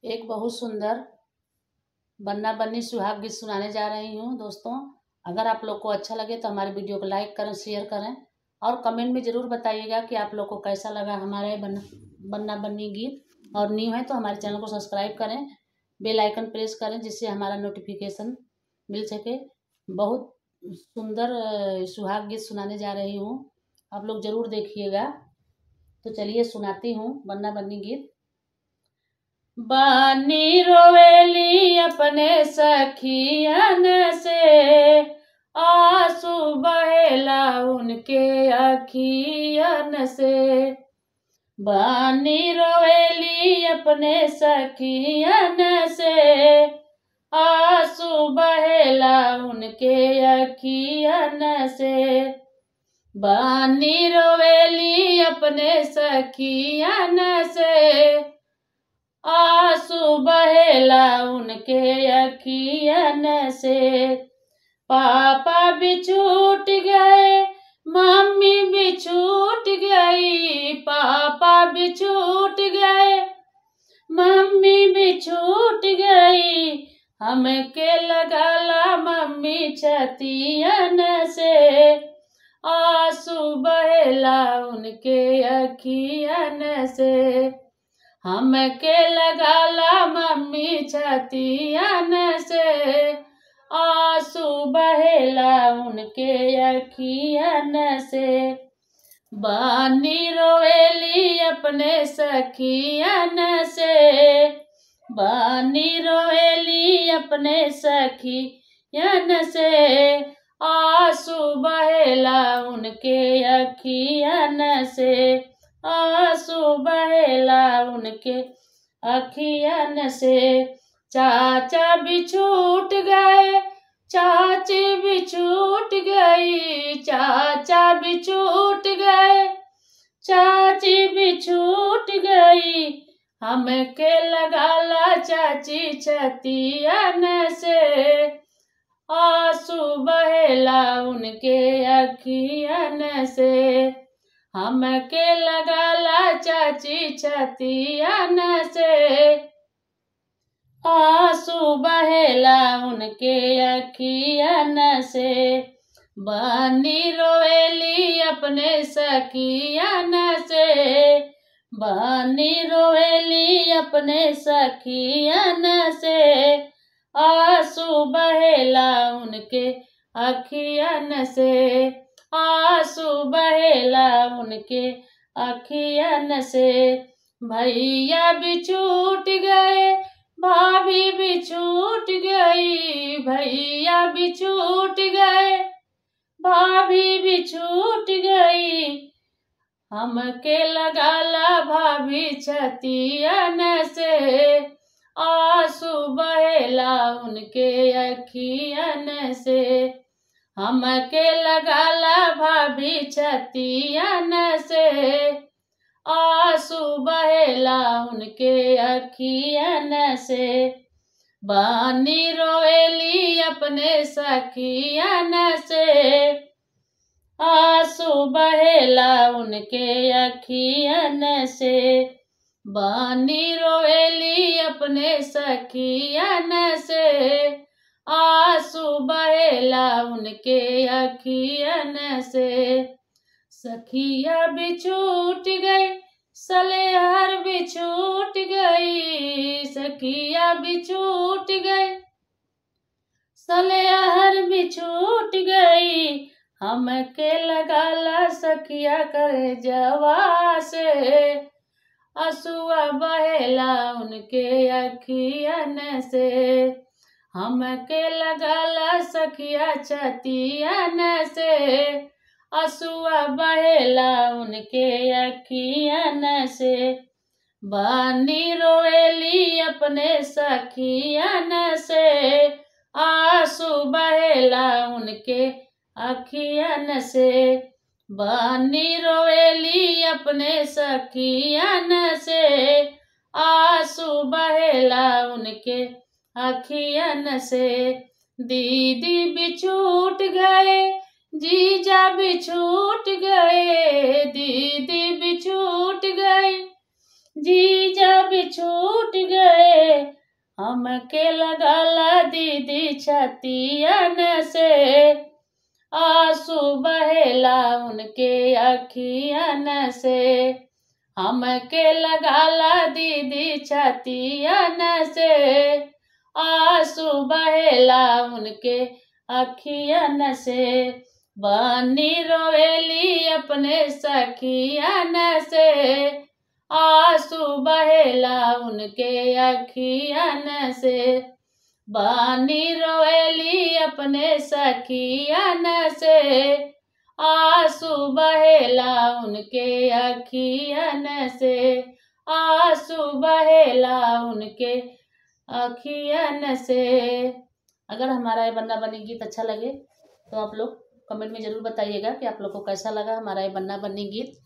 एक बहुत सुंदर बन्ना बन्नी सुहाग गीत सुनाने जा रही हूँ। दोस्तों, अगर आप लोग को अच्छा लगे तो हमारे वीडियो को लाइक करें, शेयर करें और कमेंट में ज़रूर बताइएगा कि आप लोग को कैसा लगा हमारे बन्ना बन्नी गीत। और न्यू है तो हमारे चैनल को सब्सक्राइब करें, बेल आइकन प्रेस करें, जिससे हमारा नोटिफिकेशन मिल सके। बहुत सुंदर सुहाग गीत सुनाने जा रही हूँ, आप लोग ज़रूर देखिएगा। तो चलिए सुनाती हूँ बन्ना बन्नी गीत। बानी रोवेली अपने सखियन से, आंसू बहेला उनके अखियन से। बानी रोवेली अपने सखियन से, आंसू बहेला उनके अखियन से। बानी रोवेली अपने सखियन से, आंसू बहेला उनके अखियन से। पापा भी छूट गए, मम्मी भी छूट गई, पापा भी छूट गए, मम्मी भी छूट गई। हमके लगाला मम्मी छतियन से, आंसू बहेला उनके अखियन से। हमके लगाला मम्मी छतियन से, आंसू बहेला उनके अखियन से। बानी रोवेली अपने सखियन से, बानी रोवेली अपने सखियन से, आंसू बहेला उनके अखियन से। आंसू बहेला उनके अखियन से। चाचा भी छूट गए, चाची भी छूट गई, चाचा भी छूट गए, चाची भी छूट गई। हमके लगाला चाची छतियन से, आंसू बहेला उनके अखियन से। हमके लगाला चाची छतियन से, आंसू बहेला उनके अखियन से। बानी रोवेली अपने सखियन से, बानी रोवेली अपने सखियन से, आंसू बहेला उनके अखियन से। आंसू बहेला उनके अखियन से। भैया भी छूट गए, भाभी भी छूट गई, भैया भी छूट गए, भाभी भी छूट गई। हमके लगाला भाभी छतियन से, आंसू बहेला उनके अखियन से। हमके लगाला भाभी छतियन से, आंसू बहेला उनके अखियन से। बानी रोवेली अपने सखियन से, आंसू बहेला उनके अखियन से। बानी रोवेली अपने सखियन से, आंसू बहेला उनके अखियन से। सखिया भी छूट गई, सलेहर भी छूट गई, सखिया भी छूट गई, सलेहर भी छूट गई। हमके लगाला सखिया करे जवा से, आंसुआ बहेला उनके अखियन से। हमके लगाला सखिया छतियन से, आंसुआ बहेला उनके अखियन से। बानी रोवेली अपने सखियन से, आंसू बहेला उनके अखियन से। बानी रोवेली अपने सखियन से, आंसू बहेला उनके अखियन से। दीदी भी छूट गए, जीजा भी छूट गए, दीदी भी छूट गए, जीजा भी छूट गए। हमके लगाला दीदी छतियन से, आंसू बहेला उनके अखियन से। हमके लगाला दीदी छतियन से, आंसू बहेला उनके अखियन से। बनी रोवेली अपने सखियन से, आंसू बहेला उनके अखियन से। बनी रोवेली अपने सखियन से, आंसू बहेला उनके अखियन से। आंसू बहेला उनके अखियन से। अगर हमारा ये बन्ना बन्नी गीत अच्छा लगे तो आप लोग कमेंट में ज़रूर बताइएगा कि आप लोग को कैसा लगा हमारा ये बन्ना बन्नी गीत।